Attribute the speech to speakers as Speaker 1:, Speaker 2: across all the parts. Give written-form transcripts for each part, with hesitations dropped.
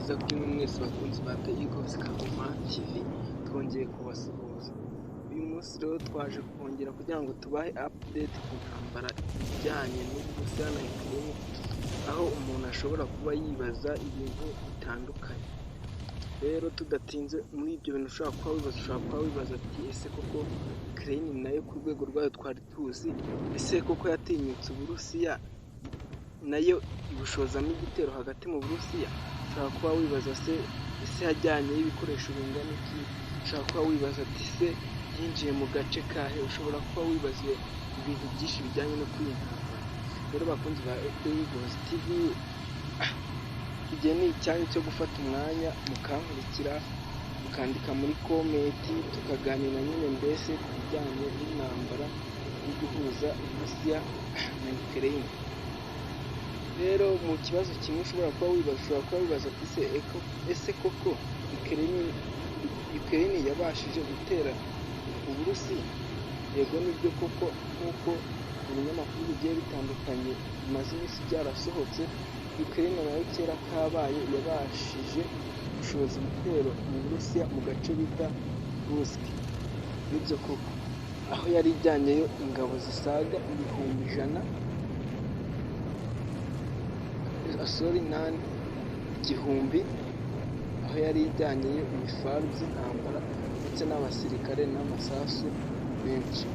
Speaker 1: Byiza kuri mwe mwese bakunzi ba The Eagles Kagoma TV, twongeye kubasuhuza. Uyu munsi rero twaje kongera kugira ngo tubahe update ku ntambara ijyanye n'Uburusiya na Ukraine, aho umuntu ashobora kuba yibaza ibintu bitandukanye. Rero tudatinze muri ibyo bintu ushobora kuba wibaza, ushobora kuba wibaza ati: "Ese koko Ukraine nayo ku rwego rwayo twari tuzi, ese koko yatinyutse Uburusiya nayo ibushozamo igitero hagati mu Burusiya?" Ushobora kuba wibaza se: "Ese yajyanyeyo ibikoresho bingana iki?" Ushobora kuba wibaza ati: "Se yinjiye mu gace kahe?" Ushobora kuba wibaza ibintu byinshi bijyanye no kuri iyi ntambara. Rero bakunzi ba The Eagles TV, igihe ni icyanyu cyo gufata umwanya mukankurikira, mukandika muri comment, tukaganira nyine mbese ku bijyanye n'intambara iri guhuza Uburusiya na Ukraine. Rero mu kibazo kimwe ushobora kuba wibaza, ushobora kuba wibaza ati: "Se ese koko Ukraine yabashije gutera Uburusiya?" Yego, nibyo koko, nk'uko mu binyamakuru bigiye bitandukanye bimaze iminsi byarasohotse, Ukraine nayo kera kabaye yabashije gushoza ibitero mu Burusiya mu gace bita Kursk. Nibyo koko, aho yari ijyanyeyo ingabo zisaga 100,000, sorry, nani, 1000, aho yari ijyanyeyo ibifaru by'intambara ndetse n'abasirikare n'amasasu menshi.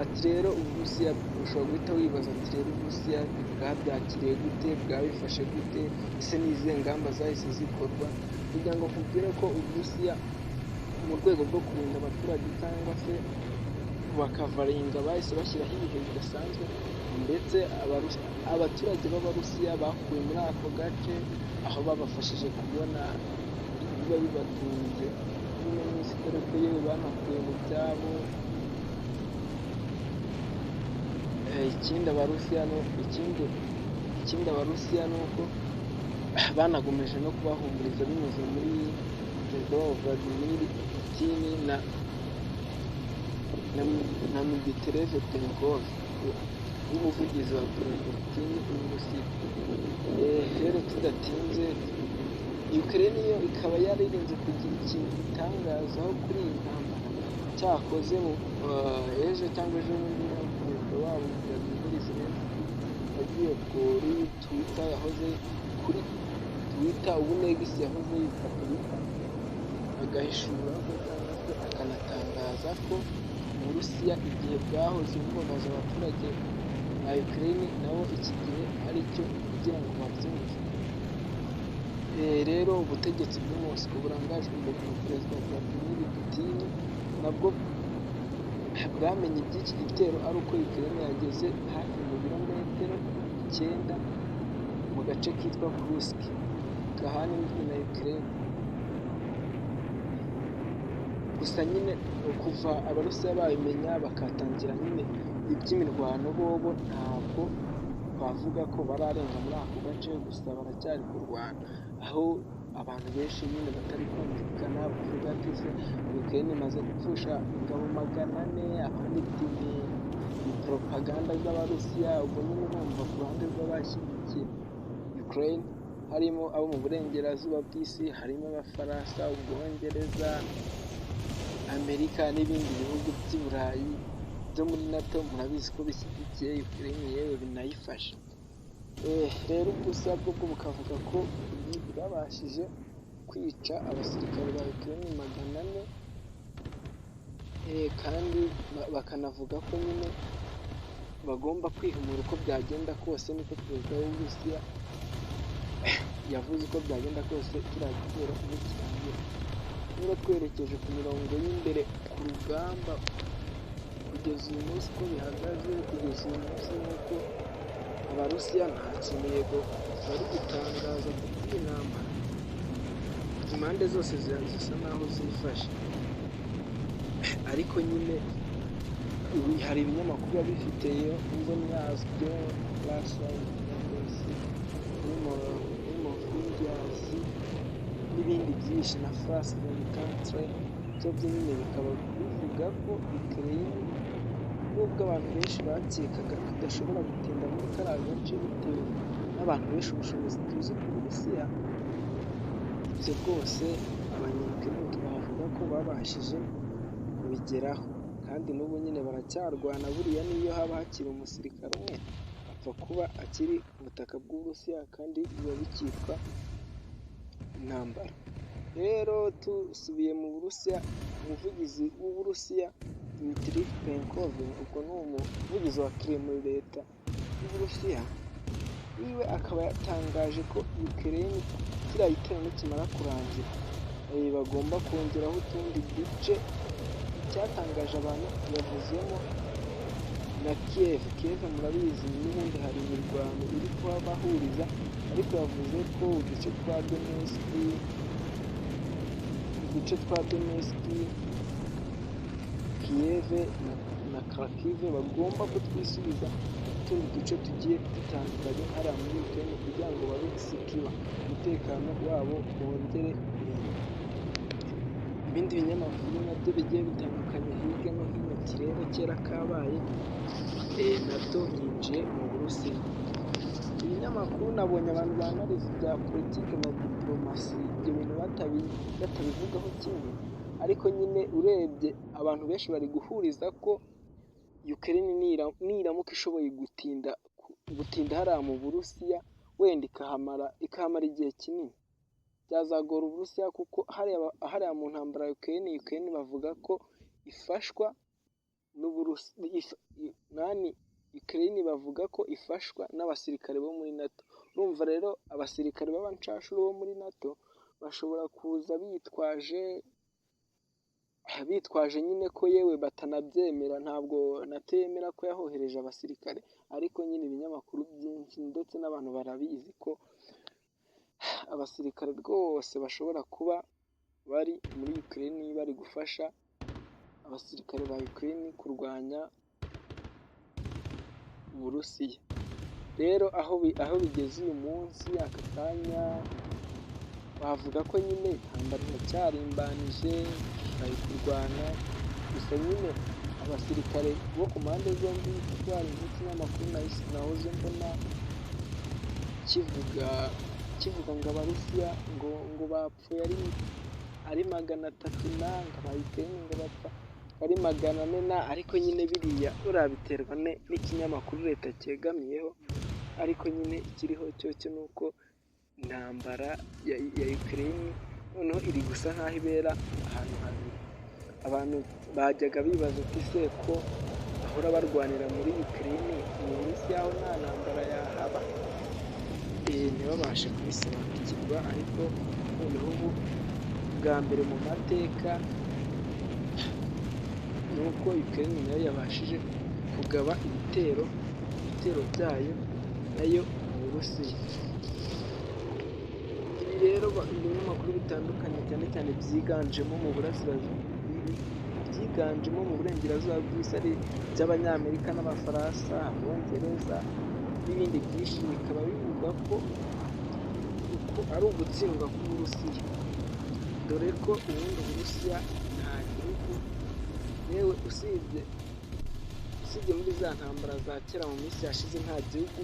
Speaker 1: Ati rero Uburusiya, ushobora guhita wibaza ati: "Rero Uburusiya bwabyakiriye gute? Bwabifashe gute? Ese ni izihe ngamba zahise zikorwa?" Kugira ngo nkubwire ko Uburusiya mu rwego rwo kurinda abaturage cyangwa se kubakavaringa bahise bashyiraho ibihe bidasanzwe, ndetse abaturage b'Abarusiya bakuwe muri ako gace, aho babafashije kubona ibiba bibatunze muri ino minsi, dore ko yewe banakuwe mu byabo. Ikindi Abarusiya ni uko banagomeje no kubahumuriza binyuze muri perezida wabo Vladimir Putin na Dmitry Peskov w'umuvugizi wa perezida Putin w'Uburusiya. Rero tudatinze, Ukraine yo ikaba yaririnze kugira ikintu itangazaho kuri iyi ntambara. Cyakoze ejo cyangwa ejo bundi perezida wabo Vladimir Zelensky yagiye kuri Twitter, yahoze kuri Twitter, ubu X yahoze yitwa Twitter, agahishura ko cyangwa se akanatangaza ko Uburusiya igihe bwahoze bubabaza abaturage ba Ukraine nabo iki gihe ari cyo kugira ngo babyumve. Rero ubutegetsi bw'i Moscow burangajwe imbere na perezida Vladimir Putin nabwo bwamenye iby'iki gitero ari uko Ukraine yageze hafi mu birometero 9 mu gace kitwa Kursk gahana imbibi na Ukraine. Gusa nyine kuva Abarusiya babimenya bakatangira nyine iby'imirwano, bobo ntabwo twavuga ko bararenga muri ako gace, gusa baracyari kurwana, aho abantu benshi nyine batari kumvikana bavuga ati: "Se Ukraine imaze gupfusha ingabo 400?" Abandi ati: "Ni propaganda z'Abarusiya." Ubwo nyine urumva ku ruhande rw'abashyigikiye Ukraine harimo abo mu burengerazuba bw'isi, harimo Abafaransa, Ubwongereza, Amerika n'ibindi bihugu by'i Burayi byo muri NATO, murabizi ko bishyigikiye Ukraine yewe binayifasha. Rero Uburusiya bwo bukavuga ko bwabashije kwica abasirikare ba Ukraine 400, kandi bakanavuga ko nyine bagomba kwihimura uko byagenda kose. Niko perezida w'Uburusiya yavuze, uko byagenda kose kiriya gitero nikirangira. Niba twerekeje ku mirongo y'imbere ku rugamba, kugeza uyu munsi uko bihagaze, kugeza uyu munsi ni uko Abarusiya nta kintu yego bari gutangaza ku by'iyi ntambara, impande zose zisa naho zifashe, ariko nyine hari ibinyamakuru biba bifite imboni yabyo, Times n'ibindi byinshi na France 24, byo nyine bikaba bivuga ko Ukraine, nubwo abantu benshi bakekaga ko idashobora gutinda muri kariya gace bitewe n'abantu benshi ubushobozi tuzi ku Burusiya. Ibyo rwose Abanya-Ukraine twavuga ko babashije kubigeraho, kandi n'ubu nyine baracyarwana. Buriya n'iyo haba hakiri umusirikare umwe, apfa kuba akiri ku butaka bw'Uburusiya, kandi biba bikitwa intambara. Rero dusubiye mu Burusiya, umuvugizi w'Uburusiya Dmitry Peskov, ubwo ni umuvugizi wa Kremlin, leta y'Uburusiya, wiwe akaba yatangaje ko Ukraine kiriya gitero nikimara kurangira bagomba kongeraho utundi duce. Icyatangaje abantu, yavuzemo na Kiev. Kiev murabizi n'ubundi hari imirwano iri kuhabahuriza, ariko yavuze ko uduce twa Donetsk, Kiev na Kharkiv bagomba kutwisubiza, utundi duce tugiye dutandukanye hariya muri Ukraine, kugira ngo babe secure, umutekano wabo wongere kurindwa. Ibindi binyamakuru nabyo bigiye bitandukanye hirya no hino ati rero kera kabaye, NATO yinjiye mu Burusiya. Ibinyamakuru nabonye abantu banariza ibya politiki na diporomasi, ibyo bintu batabivugaho kimwe, ariko nyine urebye abantu benshi bari guhuriza ko Ukraine niramuka ishoboye gutinda hariya mu Burusiya, wenda ikahamara igihe kinini, byazagora Uburusiya, kuko hariya mu ntambara ya Ukraine bavuga ko ifashwa nani, Ukraine bavuga ko ifashwa n'abasirikare bo muri NATO. Urumva rero abasirikare b'abacanshuro bo muri NATO bashobora kuza bitwaje nyine ko yewe batanabyemera. Ntabwo NATO yemera ko yahohereje abasirikare, ariko nyine ibinyamakuru byinshi ndetse n'abantu barabizi ko abasirikare rwose bashobora kuba bari muri Ukraine, bari gufasha abasirikare ba Ukraine kurwanya Uburusiya. Rero aho bigeze uyu munsi, aka kanya, bavuga ko nyine intambara iracyarimbanije, bari kurwana. Gusa nyine abasirikare bo ku mpande zombi, kuko hari nk'ikinyamakuru nahoze mbona kivuga ngo Abarusiya ngo bapfuye ari 300 na ngo aba Ukraine ngo bapfa ari 400 na, ariko nyine biriya urabiterwa n'ikinyamakuru leta cyegamiyeho. Ariko nyine ikiriho cyo ni uko intambara ya Ukraine noneho iri gusa nk'aho ibera ahantu habiri. Abantu bajyaga bibaza ati: "Se ko bahora barwanira muri Ukraine, mu Burusiya ho nta ntambara yahaba?" Ntibabashe kubisobanukirwa, ariko noneho ubu bwa mbere mu mateka ni uko Ukraine nayo yabashije kugaba ibitero byayo nayo mu Burusiya. Ibi rero ibinyamakuru bitandukanye, cyane cyane byiganjemo mu burasirazuba, byiganjemo mu burengerazuba bw'isi, ari iby'Abanyamerika n'Abafaransa, Abongereza n'ibindi byinshi, bikaba bivuga ko uku ari ugutsindwa k'Uburusiya, dore ko ubundi Uburusiya nta gihugu, yewe usibye muri za ntambara za kera mu minsi yashize, nta gihugu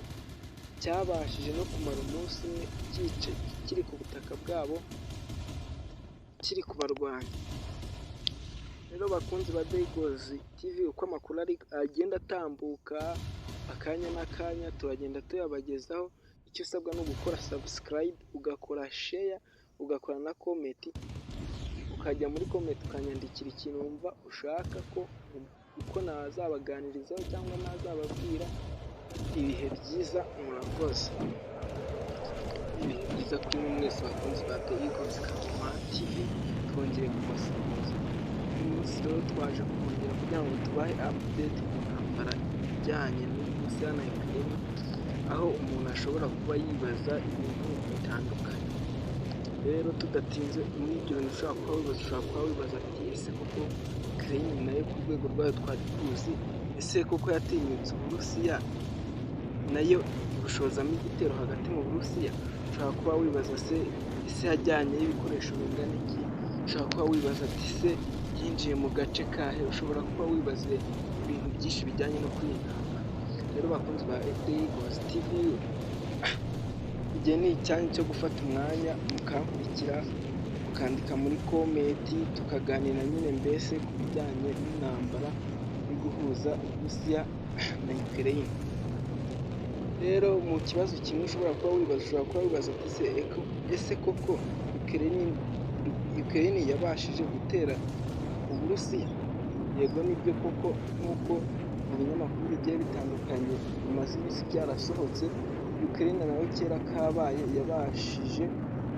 Speaker 1: cyabashije no kumara umunsi umwe kiri ku butaka bwabo kiri kubarwanya. Rero bakunzi ba Degozi TV, uko amakuru agenda atambuka akanya n'akanya turagenda tuyabagezaho. Icyo usabwa ni ugukora subscribe, ugakora share, ugakora na comment, ukajya muri comment ukanyandikira ikintu wumva ushaka ko uko nazabaganirizaho cyangwa nazababwira. Ibihe byiza, murakoze. Ibihe byiza kuri mwe mwese bakunzi ba The Eagles Kagoma TV, twongeye kubasuhuza. Uyu munsi rero twaje kongera kugira ngo tubahe update ku ntambara ijyanye n'Uburusiya na Ukraine, aho umuntu ashobora kuba yibaza ibintu bitandukanye. Rero tudatinze muri ibyo bintu ushobora kuba wibaza, ushobora kuba wibaza ati: "Ese koko Ukraine nayo ku rwego rwayo twari tuzi, ese koko yatinyutse Uburusiya nayo ibushozamo igitero hagati mu Burusiya?" Ushobora kuba wibaza se: "Ese yajyanyeyo ibikoresho bingana iki?" Ushobora kuba wibaza ati: "Se yinjiye mu gace kahe?" Ushobora kuba wibaza ibintu byinshi bijyanye no kuri iyi ntambara. Rero bakunzi ba The Eagles TV, Igihe ni icyanyu cyo gufata umwanya mukankurikira, mukandika muri comment, tukaganira nyine mbese ku bijyanye n'intambara iri guhuza Uburusiya na Ukraine. Rero mu kibazo kimwe ushobora kuba wibaza, ushobora kuba wibaza ati: Ese koko Ukraine yabashije gutera Uburusiya?" Yego, nibyo koko, nk'uko mu binyamakuru bigiye bitandukanye bimaze iminsi byarasohotse, Ukraine nayo kera kabaye yabashije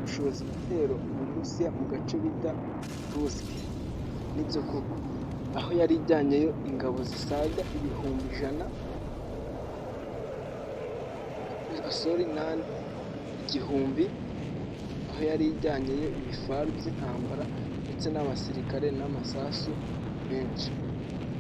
Speaker 1: gushoza ibitero mu Burusiya mu gace bita Kursk. Nibyo koko, aho yari ijyanyeyo ingabo zisaga 100,000, sorry, nani, 1000, aho yari ijyanyeyo ibifaru by'intambara ndetse n'abasirikare n'amasasu menshi.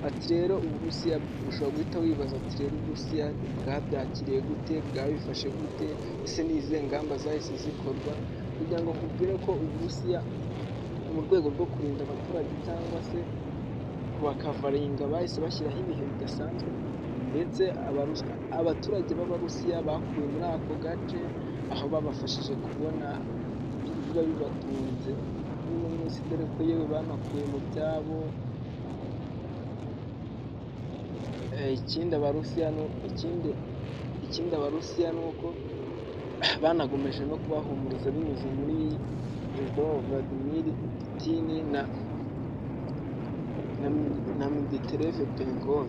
Speaker 1: Ati rero Uburusiya, ushobora guhita wibaza ati: "Rero Uburusiya bwabyakiriye gute? Bwabifashe gute? Ese ni izihe ngamba zahise zikorwa?" Kugira ngo nkubwire ko Uburusiya mu rwego rwo kurinda abaturage cyangwa se kubakavaringa bahise bashyiraho ibihe bidasanzwe, ndetse abaturage b'Abarusiya bakuwe muri ako gace, aho babafashije kubona ibiba bibatunze muri ino minsi, dore ko yewe banakuwe mu byabo. Ikindi Abarusiya ni uko banagomeje no kubahumuriza binyuze muri Perezida wabo Vladimir Putin na Dmitry Peskov,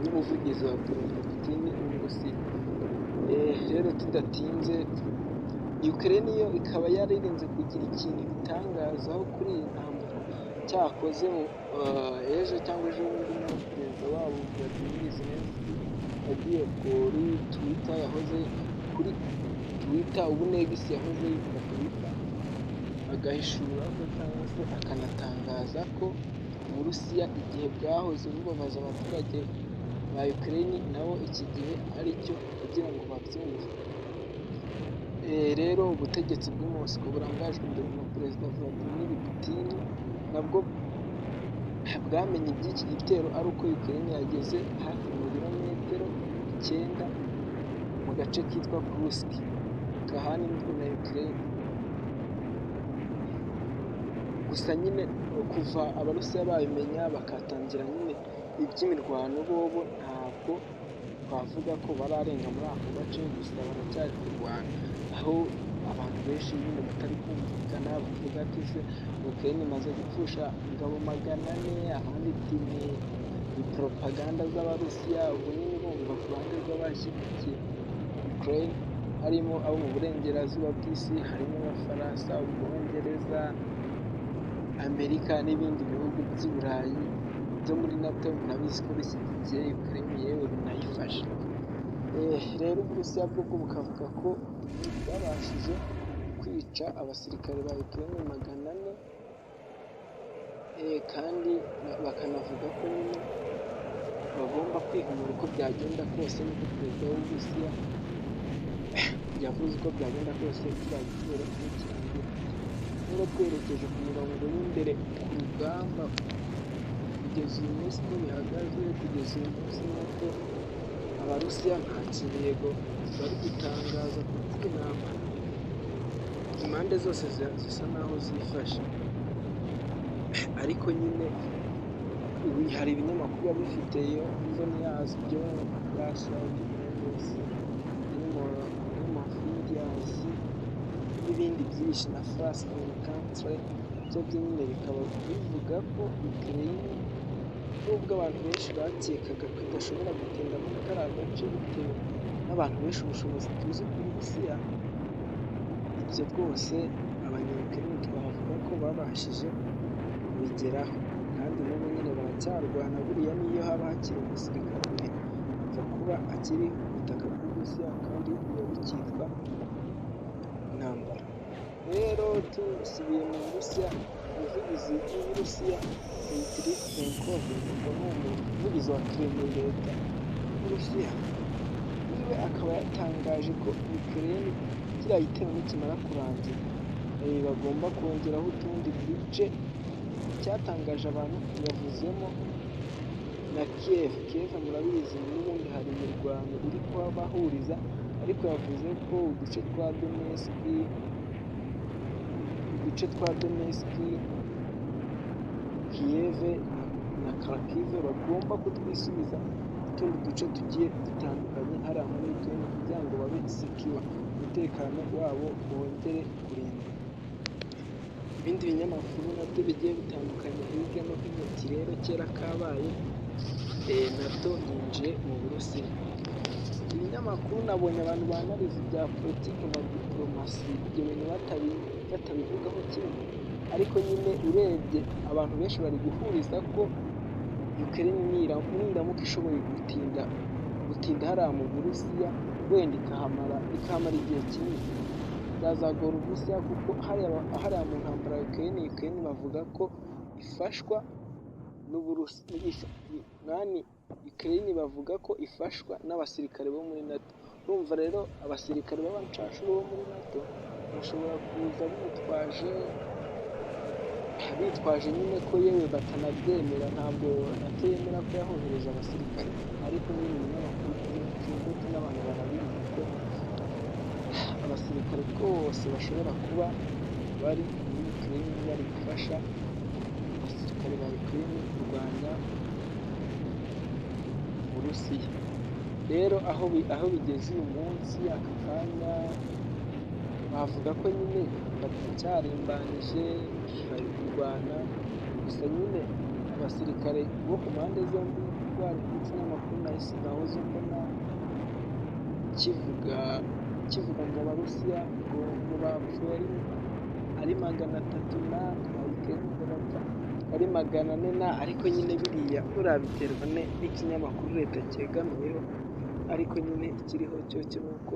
Speaker 1: n'umuvugizi wa Perezida Putin w'Uburusiya. Rero tudatinze, Ukraine yo ikaba yaririnze kugira ikintu ibitangazaho kuri iyi ntambara. Cyakoze ejo cyangwa ejo bundi naho perezida wabo Vladimir Zelensky yagiye kuri Twitter, yahoze kuri Twitter, ubu X yahoze yitwa Twitter, agahishura ko cyangwa se akanatangaza ko Uburusiya igihe bwahoze bubabaza abaturage ba Ukraine, nabo iki gihe ari cyo kugira ngo babyumve. Rero ubutegetsi bw'i Moscow burangajwe imbere na Perezida Vladimir Putin nabwo bwamenye iby'iki gitero ari uko Ukraine yageze hafi mu birometero 9 mu gace kitwa Kursk gahana imbibi na Ukraine. Gusa nyine kuva Abarusiya babimenya bakatangira nyine iby'imirwano, bobo ntabwo twavuga ko bararenga muri ako gace, gusa baracyari kurwana, aho abantu benshi nyine batari kumvikana bavuga ati: "Se Ukraine imaze gupfusha ingabo 400?" Abandi ati: "Ni propaganda z'Abarusiya." Ubwo nyine bumva ku ruhande rw'abashyigikiye Ukraine harimo abo mu burengerazuba bw'isi, harimo Abafaransa, Ubwongereza, Amerika n'ibindi bihugu by'i Burayi byo muri NATO, murabizi ko bishyigikiye Ukraine yewe binayifasha. Rero Uburusiya bwo bukavuga ko bwabashije kwica abasirikare ba Ukraine 400, kandi bakanavuga ko nyine bagomba kwihimura uko byagenda kose, nkuko perezida w'Uburusiya yavuze, uko byagenda kose kiriya gitero nikirangira. Rero twerekeje ku mirongo y'imbere ku rugamba, kugeza uyu munsi uko bihagaze, kugeza uyu munsi nuko Abarusiya nta kintu yego bari gutangaza ku by'intambara, impande zose zisa naho zifashe, ariko nyine hari ibinyamakuru biba bifite vision yabyo, Russia, Indians n'ibindi byinshi na France 24, byo nyine bikaba bivuga ko Ukraine, nubwo abantu benshi bakekaga ko idashobora gutinda muri kariya gace bitewe n'abantu benshi ubushobozi tuzi ku Burusiya, ibyo rwose Abanya-Ukraine twavuga ko babashije kubigeraho, kandi n'ubu nyine baracyarwana. Buriya n'iyo haba hakiri umusirikare umwe apfa kuba akiri ku butaka bw'Uburusiya, kandi biba bikitwa intambara. Rero dusubiye mu Burusiya, umuvugizi w'Uburusiya Dmitry Peskov, ubwo ni umuvugizi wa Kremlin, leta y'Uburusiya, wiwe akaba yatangaje ko Ukraine kiriya gitero nikimara kurangira bagomba kongeraho utundi duce. Icyatangaje abantu, yavuzemo na Kiev. Kiev murabizi n'ubundi hari imirwano iri kuhabahuriza Ariko yavuze ko uduce twa Donetsk, uduce twa Donetsk, Kiev na Kharkiv bagomba kutwisubiza, n'utundi duce tugiye dutandukanye hariya muri Ukraine, kugira ngo babe secure, umutekano wabo wongere kurindwa. Ibindi binyamakuru nabyo bigiye bitandukanye hirya no hino, ati rero kera kabaye, NATO yinjiye mu Burusiya. Ibinyamakuru nabonye abantu banariza ibya politiki na diporomasi ibyo bintu batabivugaho kimwe, ariko nyine urebye abantu benshi bari guhuriza ko Ukraine niramuka ishoboye gutinda hariya mu Burusiya, wenda ikahamara igihe kinini, byazagora Uburusiya, kuko hariya mu ntambara ya Ukraine bavuga ko ifashwa n'Uburusiya, nani, Ukraine bavuga ko ifashwa n'abasirikare bo muri NATO. Urumva rero abasirikare b'abacanshuro bo muri NATO bashobora kuza bitwaje nyine ko yewe batanabyemera. Ntabwo NATO yemera ko yahohereje abasirikare, ariko nyine ibinyamakuru byinshi ndetse n'abantu barabizi ko abasirikare rwose bashobora kuba bari muri Ukraine, bari gufasha abasirikare ba Ukraine kurwanya Uburusiya. Rero aho bigeze uyu munsi, aka kanya, bavuga ko nyine intambara iracyarimbanije, bari kurwana. Gusa nyine abasirikare bo ku mpande zombi, kuko hari n'ikinyamakuru nahoze mbona kivuga ngo Abarusiya ngo bapfuye ari 300 na Ukraine ngo bapfa ari 400 na, ariko nyine biriya buriya biterwa n'ikinyamakuru leta cyegamiyeho. Ariko nyine ikiriho cyo ni uko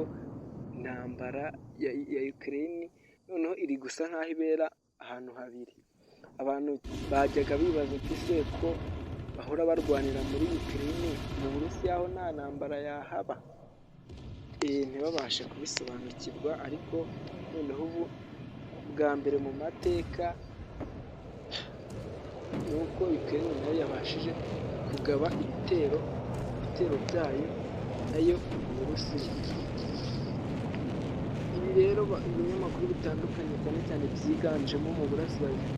Speaker 1: intambara ya Ukraine noneho iri gusa nk'aho ibera ahantu habiri. Abantu bajyaga bibaza ati: "Se ko bahora barwanira muri Ukraine, mu Burusiya ho nta ntambara yahaba?" Ntibabashe kubisobanukirwa. Ariko noneho ubu bwa mbere mu mateka ni uko Ukraine nayo yabashije kugaba ibitero byayo nayo mu Burusiya. Ibi rero ibinyamakuru bitandukanye, cyane cyane byiganjemo mu burasirazuba.